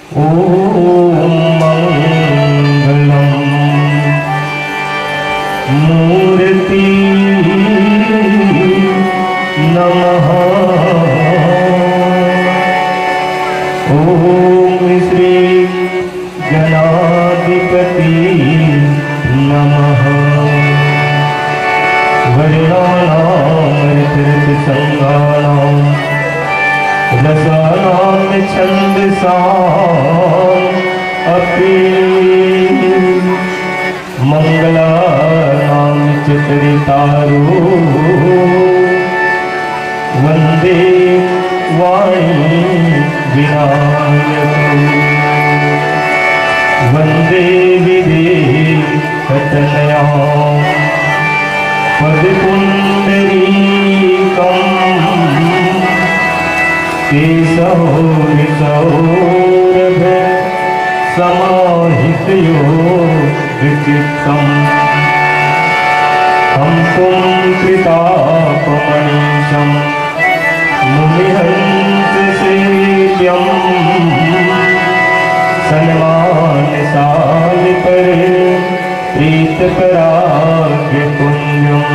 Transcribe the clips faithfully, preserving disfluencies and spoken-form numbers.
ॐ मङ्गलं मूर्ति नमः। ॐ श्री गणाधिपति नमः। वर्णानां ऋतुसङ्घानां रसानां छन्दसाम् अपि। मङ्गलानां च चरितारो वन्दे वाणी विनायकौ। वन्दे विदेहतनयां पदपुण्डरीकम्। केशौरिसौरभसमाहितयोगचित्तम्। हन्तुं कृतापमनीशं मुनिहंससेव्यम्। सन्मानशालि पर प्रीतपराग्यपुञ्जम्।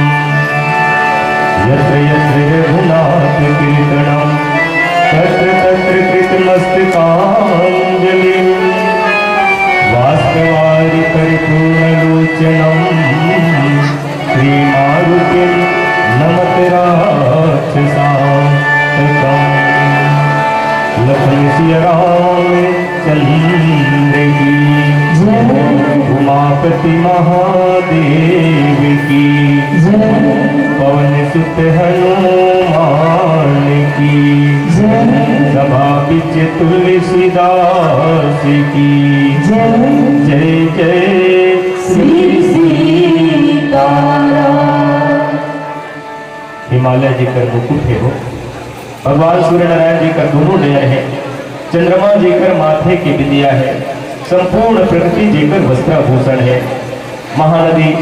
यत्र यत्र रघुनाथकीर्तनम् तत्र तत्र कृतमस्तकाञ्जलिम्। बाष्पवारि परिपूर्णलोचनम् श्रीमारुतिं नमत राक्षसान्तकम्। लखन सिया राम चंद्र की जय। उमापति महादेव की जय। पवन सुत हनुमान की जय। सभा बिच तुलसीदास की जय। जय जय श्री सीताराम। हिमालय जेकर मुकुट हे हो, भगवान सूर्य नारायण जेकर दोनों नयन हे, चंद्रमा जेकर माथे के बिंदिया हे, संपूर्ण प्रकृति जेकर वस्त्राभूषण हे, महानदी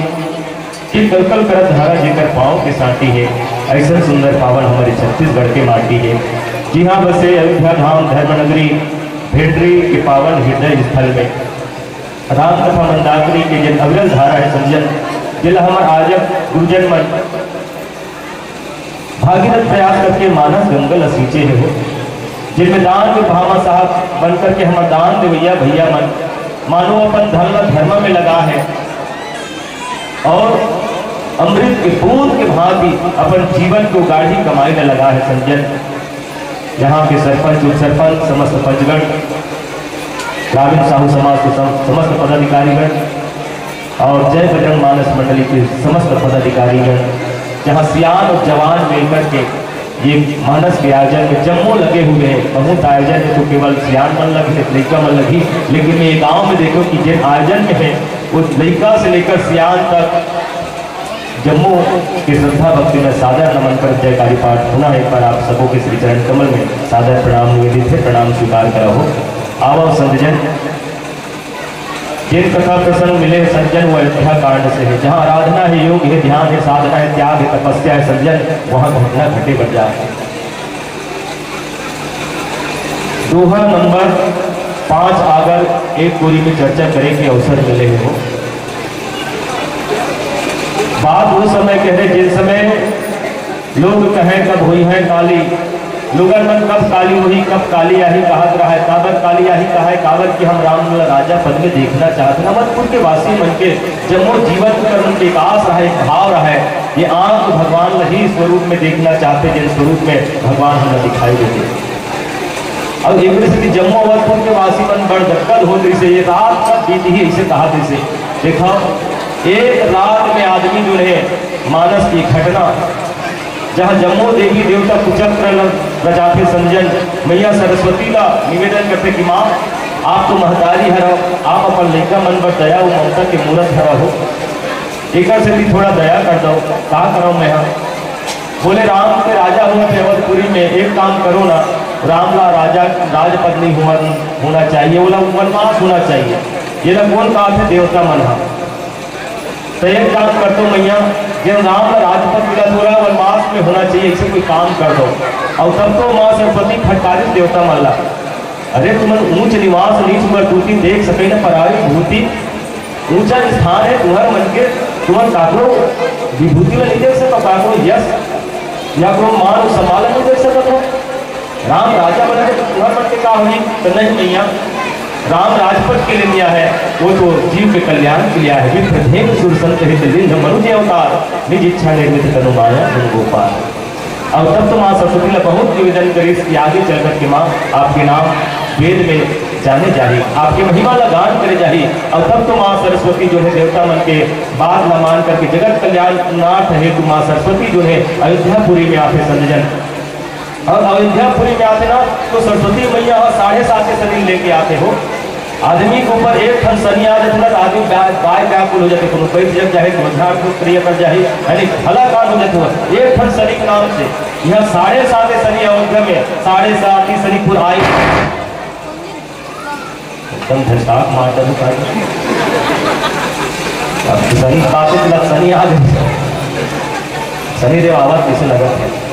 के कलकल करत धारा जेकर पाँव के सांटी हे, अइसन सुंदर पावन हमर छत्तीसगढ़ के माटी हे। जिहाँ बसे अयोध्या धाम धर्म नगरी भेंडरी के पावन हृदय स्थल में राम कथा मंदाकिनी के जेन अविरल धारा हे संजन, जेला हमर आर्य गुरुजन मन भागीरथ प्रयास करके मानस गंगा ल सींचे हे हो, जेन में दान के भामा साहब बन करके हमर दान देवइया भइया मन मानो अपन धन ल धर्म में लगा हे और अमृत के बूंद के भांति अपन जीवन को गाढ़ी कमाई में लगा हे संजन। यहाँ के सरपंच, उप सरपंच, समस्त पंचगण, ग्रामीण साहू समाज के सम-, समस्त पदाधिकारीगण और जय बजरंग मानस मंडली के समस्त पदाधिकारीगण, जहाँ सियान और जवान मिलकर के ये मानस के आयोजन में जम्मो लगे हुए हैं। बहुत आयोजन में तो केवल सियान मन लगे, लइका मन लगी, लेकिन मैं ये गांव में देखो कि जिन आयोजन में है, वो लइका से लेकर सियान तक जम्मो के श्रद्धा भक्ति में सादर नमन कर जयकारी पाठ पुनः एक बार आप सबों के श्री चरण कमल में सादर प्रणाम निवेदित है। प्रणाम स्वीकार करा हो। आवो संतजन, जेन कथा प्रसंग मिले हे संजन, वो अयोध्या कांड से हे, जहाँ आराधना हे, योग हे, ध्यान हे, साधना हे, त्याग हे, तपस्या हे संजन, वहाँ घटना घटे बर जाए। दोहा नंबर पाँच आगर एक कोरी में चर्चा करे के अवसर मिले हे हो। बात वो समय के हे, जिन समय लोग कहें कब होई है काली, लोगन मन कब काली होही, कब काली आही कहत रहय, काबर काली आही कहय, काबर कि हम राम ल राजा पद में देखना चाहत हन। अवधपुर के वासी मन के जम्मो जीवन के मन के एक आस रहय, एक भाव रहय, ये आंख भगवान ल ही स्वरूप में देखना चाहते, जेन स्वरूप में भगवान हमला दिखाई देते। अउ एकरे सेती जम्मो अवधपुर के वासी मन बड़ गदगद होत रहिसे, ये रात कब बीतही, अइसे कहत रहिसे। देखव, एक रात में आदमी जो हे, मानस की घटना, जहाँ जम्मो देवी देवता कुचक्र ल रचाथे संजन, मैया सरस्वती ला निवेदन करथे कि माँ, आप तो महतारी हरव, आप अपन लइका मन बर दया अउ ममता के मूरत हरव हो, एकर सेती थोड़ा दया कर दव, का करव मैं ह? बोले, राम के राजा होवत हे अवधपुरी में, एक काम करो ना, राम ला राजा राजपद नहीं होना, होना चाहिए, ओला वनवास होना चाहिए। ये ला कौन कहा थे देवता मन हा? तो एक काम कर दो मैया, जेन राम ला राजपद मिला, थोड़ा वनवास में होना चाहिए, ऐसे कोई काम कर दो। और तब तो माँ सरस्वती फटकारी देवता मन ला। अरे तुमन ऊंच निवास नीच करतूती, देख सके न पराई भूति। ऊंचा स्थान है तुम्हर मन के, तुमन काकरो विभूति ला नहीं देख सको, काकरो यश या कोनो मान सम्मान नहीं देख सकत हो। राम राजा बना है तो तुम्हर मन के का होही? तो नहीं भैया, राम राजपद के लिए नहीं आया है, वो तो जीव के कल्याण के लिए आया है। विप्र धेनु सुर संत हित, लिंग मनुज अवतार, निज इच्छा निर्मित तनु माया गुण गोपाल। और तब तो माँ सरस्वती ला बहुत निवेदन करिस कि आगे चल करके माँ आपके नाम वेद में जाने जाही, आपके महिमा ला गान करे जाही। और तब तो माँ सरस्वती जो है देवता मन के बात ला मान करके जगत कल्याणार्थ हेतु माँ सरस्वती जो है अयोध्यापुरी में आथे संत जन। और अयोध्यापुरी में आथे ना, तो सरस्वती मैया ह साढ़े सात के शनि लेके आथे हो। आदमी के ऊपर एक ठन शनि आ जाथे ना, तो आदमी बाय बाय व्याकुल हो जाथे, कोनो बैठ जग जाही, कोनो झाड़ फूक क्रिया कर जाही, यानी भला काम हो जाथे हो। एक ठन शनि के नाम से यहाँ साढ़े सात के शनि अयोध्या में, साढ़े सात ही शनि खुद आई। एकदम झटका मार दे भाई। अब शनि खाते के लग शनि आ गए, शनि देव आवाज कैसे लगत है?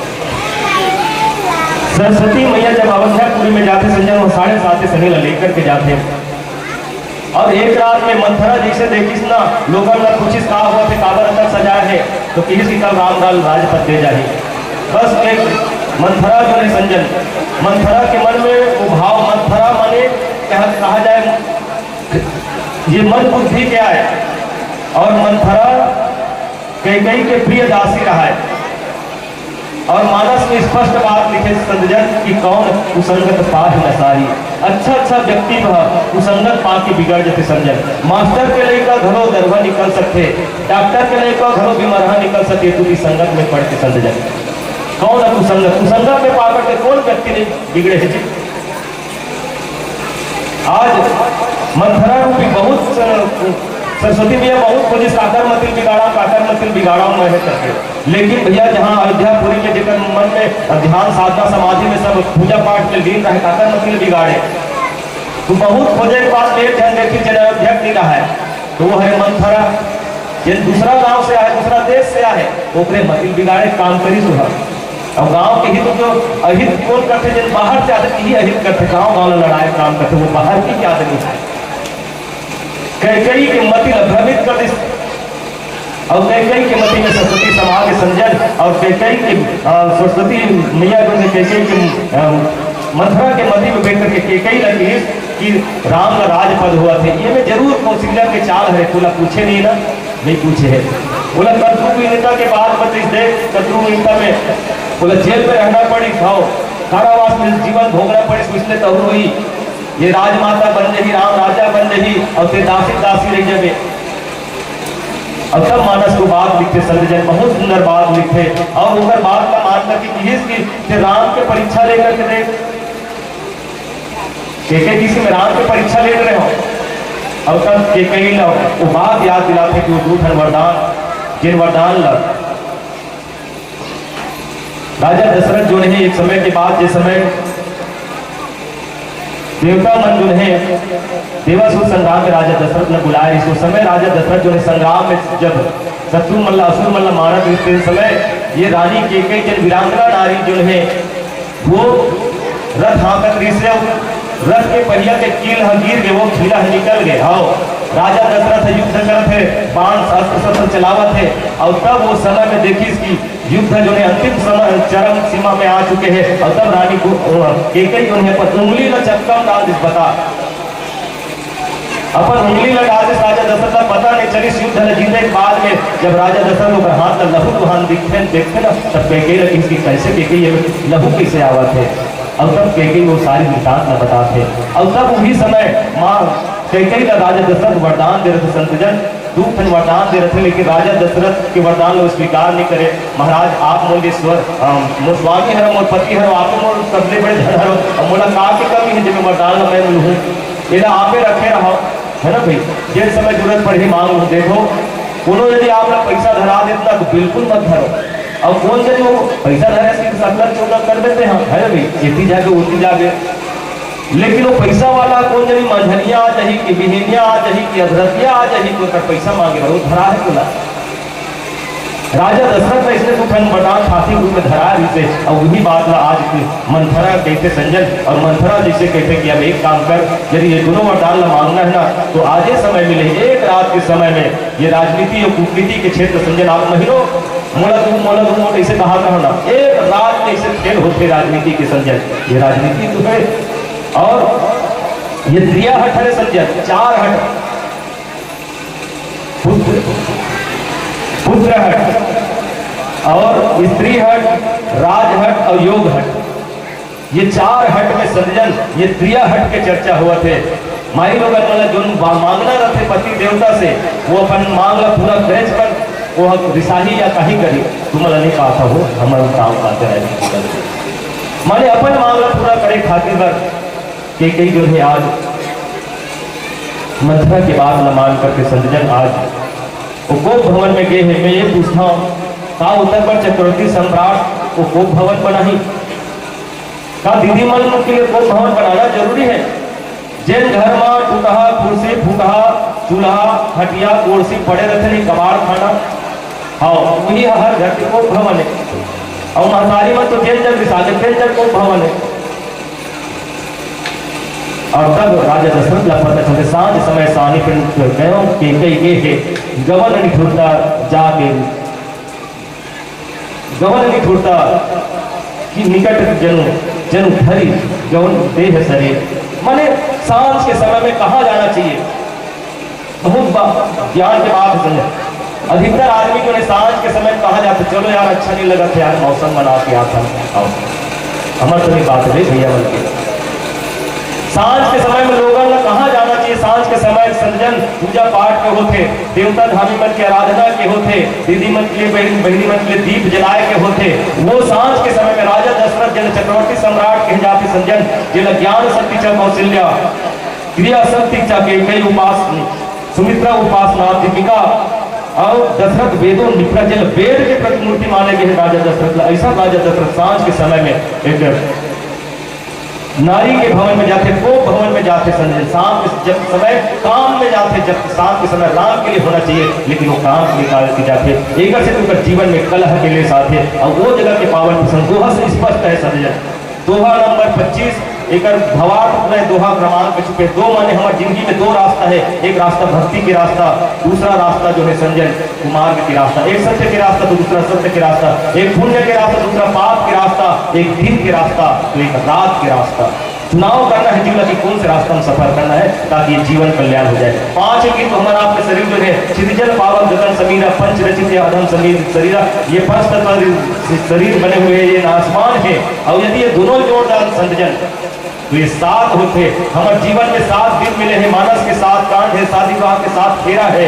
सरस्वती मैया जब अयोध्यापुरी में जाथे संजय, वो साढ़े सात के शनि ला लेकर के जाथे। और एक रात में मंथरा जैसे देखिस ना, लोगन ला पूछिस का होवत हे, काबर अतक सजाए हे, तो किहिस कि कल रामलाल राजपद दे जाही। बस एक मंथरा जो है संजन, मंथरा के मन में वो भाव, मंथरा माने कहा, कहा जाए ये मन बुद्धि क्या है? और मंथरा कैकेयी के प्रिय दासी रहा है। और मानस में स्पष्ट बात लिखे संत जन कि कौन कुसंगत पाहि न सारी। अच्छा अच्छा व्यक्ति वह कुसंगत पा के बिगड़ जथे संत जन। मास्टर के लइका घलो दरवा निकल सकथे, डॉक्टर के लइका घलो बीमारहा निकल सके, तू भी संगत में पड़ के संत जन। कौन है कुसंगत? कुसंगत में पा करके कौन व्यक्ति नहीं बिगड़े है जी? आज मंथरा रूपी बहुत स-, सरस्वती मैया बहुत खोजिस, काकर मतिल बिगाड़ा, काकर मतिल बिगाड़ा मैं है करके। लेकिन भैया, जहाँ अयोध्यापुरी में जेकर मन में ध्यान, साधना, समाधि में सब पूजा पाठ में लीन रहे, काकर मतिल बिगाड़े। तो बहुत खोजे के बाद एक झन व्यक्ति जन अयोध्या नहीं रहा है, तो वो है मंथरा। जेन दूसरा गांव से आए, दूसरा देश से आए, ओकरे मतिल बिगाड़े काम करिस उहा। अब गांव के हित जो अहित कौन करथे, जेन बाहर से आथे, यही अहित करथे, गांव गांव ला लड़ाए काम करथे, वो बाहर के आदमी है। कैकेयी के मति ला भ्रमित कर दिस। और कैकेयी के मति में सरस्वती समा के संजन, और कैकेयी के, अ, सरस्वती मैया जो है कैकेयी के, अ, मंथरा के मति में बैठ करके कैकेयी ला किहिस कि राम ला राजपद होवत हे। ये में जरूर कौशल्या के चाल हरे, कोला पूछे नहीं ना, नहीं पूछे है। बोला शत्रुघ्नता के बाद बतिस दे, शत्रुघ्नता में बोला जेल में रहना पड़ी, खाओ, कारावास में जीवन भोगना पड़ी, इसलिए तो हुई। ये राजमाता बन रही, राम राजा बन रही, और फिर दासी दासी रह जावे। और तब मानस को बात लिखते संत जन, बहुत सुंदर बात लिखते। और ओकर बात का मान करके किहिस कि फिर राम के परीक्षा लेकर के देख, कैकेयी किसी में राम के परीक्षा ले रहे हो। और तब कैकेयी ला वो बात याद दिलाथे कि वो दू ठन वरदान, जेन वरदान ला राजा दशरथ जो नहीं, एक समय के बाद, जिस समय देवता मन जो है देवासुर संग्राम में राजा दशरथ ने बुलाए, इस समय राजा दशरथ जो है संग्राम में जब शत्रु मन ला, असुर मन ला मारत रहिस, तेन समय ये रानी कैकेयी जेन वीरांगना नारी जो है वो रथ हाँकत रहिस हे, रथ के पहिया के कील ह गिर गे, वो खीला ह निकल गे। हव, राजा दशरथ युद्ध करत हे, बाण अस्त्र शस्त्र चलावत हे, और तब वो समय में देखिस कि युद्ध जो है अंतिम समय चरम सीमा में आ चुके हैं, और तब रानी को, अ, कैकेयी जो है अपन उंगली ला चक्का में डाल दिस, बता। अपन उंगली ला डाल दिस, राजा दशरथ ला पता नहीं चलिस। युद्ध ला जीते के बाद में जब राजा दशरथ ओकर हाथ ला लहू लुहान दिखथे, देखथे ना, तब कैकेयी ला किहिस कि कैसे कैकेयी, ये लहू कैसे आवत है? और तब कैकेयी वो सारी वृत्तांत ला बताथे। और तब उही समय माँ कैकेयी ला राजा दशरथ वरदान दे रहे थे संतजन, दू ठन वरदान दे रहे थे, लेकिन राजा दशरथ के वरदान ला स्वीकार नहीं करे। महाराज, आप मोर ईश्वर, अम, मोर स्वामी हरो, मोर पति हरो, आप मोर सबले बड़े धन हरो, अब मोला का के कमी है जब मैं वरदान ला मैं लूहूँ? एला आपे रखे रहो, है ना भाई? जेन समय जरूरत पड़ही मांग लो। देखो, कोनो यदि आप ला पैसा धरा देत ना तो बिल्कुल मत धरो। और कौन जन वो पैसा धरे से सकलन चौदन कर देते हैं, है ना भाई? एती जाके ओती जाके। लेकिन वो पैसा वाला कौन जनी मंझनिया आ जाही कि बिहनिया आ जाही कि अधरतिया आ जाही तो ओकर पैसा मांगे बर वो धरा है तोला। राजा दशरथ ला इसने दू ठन वरदान फांसी के रूप में धरा रहिसे, अउ उही बात ला आज के मंथरा कहिथे संजन, अउ मंथरा जइसे कहिथे कि अब एक काम कर, यदि ये दूनों वरदान ला मांगना हे ना, तो आजे समय मिले, एक रात के समय में ये राजनीति अउ कूटनीति के क्षेत्र संजन आप महीनों मोला दू, मोला दू, मोला अइसे कहा कहो ना, एक रात में अइसे खेल होथे राजनीति के संजन, ये राजनीति तो हे। अउ ये त्रिया हट हरे संजन, चार हट, पुत्र, पुत्र हट अउ स्त्री हट, राज हट अउ योग हट, ये चार हट में संजन, ये त्रिया हट के चर्चा होवत हे। माईलोगन मन ला जोन बा-, मांगना रहिथे पति देवता से, वो अपन मांग ला पूरा करेच बर वो ह रिसाही या काहीं करही, तुमन ला नइ कहाथंव, हमर काम आथे राजनीति करके। माने अपन मांग ला पूरा करे खातिर बर केकई जोन हे आज मंथरा के बात ला मान करके संजन आज वो कोप भवन में गे हे। मैं ये पूछथंव, का ओकर बर चक्रवर्ती सम्राट वो कोप भवन बनाही? का दीदी मन के लिए कोप भवन बनाना जरूरी हे? जेन घर मा टूटहा कुर्सी, फूटहा चूल्हा, खटिया, कोरसी पड़े रहिथे, नहीं कबाड़ खाना, हाँ, उही हर घर के कोप भवन हे। अउ महतारी मन तो जेन जग रिसाथे, तेन जग कोप भवन हे। अउ तब राजा दशरथ ला पता चलथे, सांझ समय सानी पिंड गयो, केकई गे हे, गवन निठुरता जाके, गवन निठुरता कि निकट जनु, जनु धरि गवन देह सरीर। माने सांझ के समय में कहाँ जाना चाहिए? बहुत बा-, ज्ञान के बात हे संजय। अधिकतर आदमी जो हे सांझ के समय कहाँ जाथे, "चलो यार, अच्छा नहीं लगत हे यार, मौसम बना के आता हूँ, आओ।" हमर तो नहीं बात हे भैया मन के। सांझ के समय में लोगन ला कहाँ जाना चाहिए? सांझ के समय संजन पूजा पाठ के होथे, देवता धामी मन के आराधना के होथे, दीदी मन के लिए, बहन, बहिनी मन के लिए दीप जलाए के होथे। वो सांझ के समय में राजा दशरथ जेला चक्रवर्ती सम्राट कहे जाथे संजन, जेला ज्ञान शक्ति च कौशल्या, क्रिया शक्ति च केकई उपास, सुमित्रा उपासना, दीपिका अउ दशरथ वेदो निपुण, जेला वेद के प्रतिमूर्ति माने गे हे राजा दशरथ ला। अइसन राजा दशरथ सांझ के समय में एक नारी के भवन में जाथे, कोप भवन में जाथे संजय। शाम के जब समय काम में जाथे, जब शाम के समय राम के लिए होना चाहिए, लेकिन वो काम के लिए काल के जाथे। एकर से ओकर जीवन में कलह के लेस आथे। अउ वो जगह के पावन प्रसंग दोहा से स्पष्ट हे संजय। दोहा नंबर पच्चीस, एकर भावार्थ पूरा दोहा क्रमांक पे छुपे। दो माने हमर जिंदगी में दो रास्ता हे, एक रास्ता भक्ति के रास्ता, दूसरा रास्ता जो हे संजय कुमार्ग के रास्ता, एक सत्य के रास्ता तो दूसरा सत्य के रास्ता, एक पुण्य के रास्ता दूसरा पाप के रास्ता, एक दिन के रास्ता तो एक रात के रास्ता। चुनाव करना हे जीवन की कौन से रास्ता में सफर करना हे ताकि ये जीवन कल्याण हो जाए। पांच हे कि तो हमारा आपका शरीर जो हे, क्षितिजल पावन गगन समीरा, पंच रचित या अधम समीर शरीरा, ये पंच तत्व शरीर बने हुए हे, ये आसमान हे। अउ यदि ये दोनों जोड़ डाल संत जन तो ये सात होथे। हमर जीवन में सात दिन मिले हे, मानस के सात कांड हे, शादी विवाह के सात फेरा हे।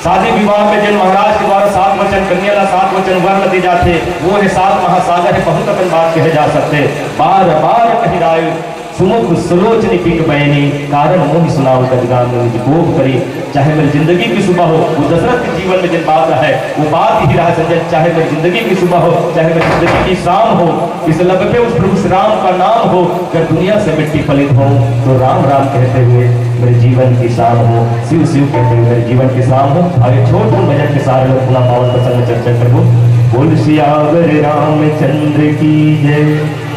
शादी विवाह में जेन महाराज के द्वारा सात वचन कन्या ला सात वचन वर ला दे जाथे, वो हे सात महासागर हे, बहुत अकन बात कहे जा सकथे। बार बार कहि राय सुमुख सुलोचनी पिक बयनी, कारण मोहि सुनाव कति गाम निज कोप करी। चाहे मेरी जिंदगी की सुबह हो, वो दशरथ के जीवन में जेन बात हे, वो बात ही रहा संजय, चाहे मेरी जिंदगी की सुबह हो, चाहे मेरी जिंदगी की शाम हो, इस लब पे उस प्रभु श्री राम का नाम हो, अगर दुनिया से मिट्टी पलित हो, तो राम राम कहते हुए मेरे जीवन की शाम हो, शिव शिव कहते हुए मेरे जीवन की शाम हो। अउ एक छोट मोट भजन के सहारे लोग पुनः पावन प्रसंग में चर्चा करबो। बोल सियावर रामचंद्र की जय।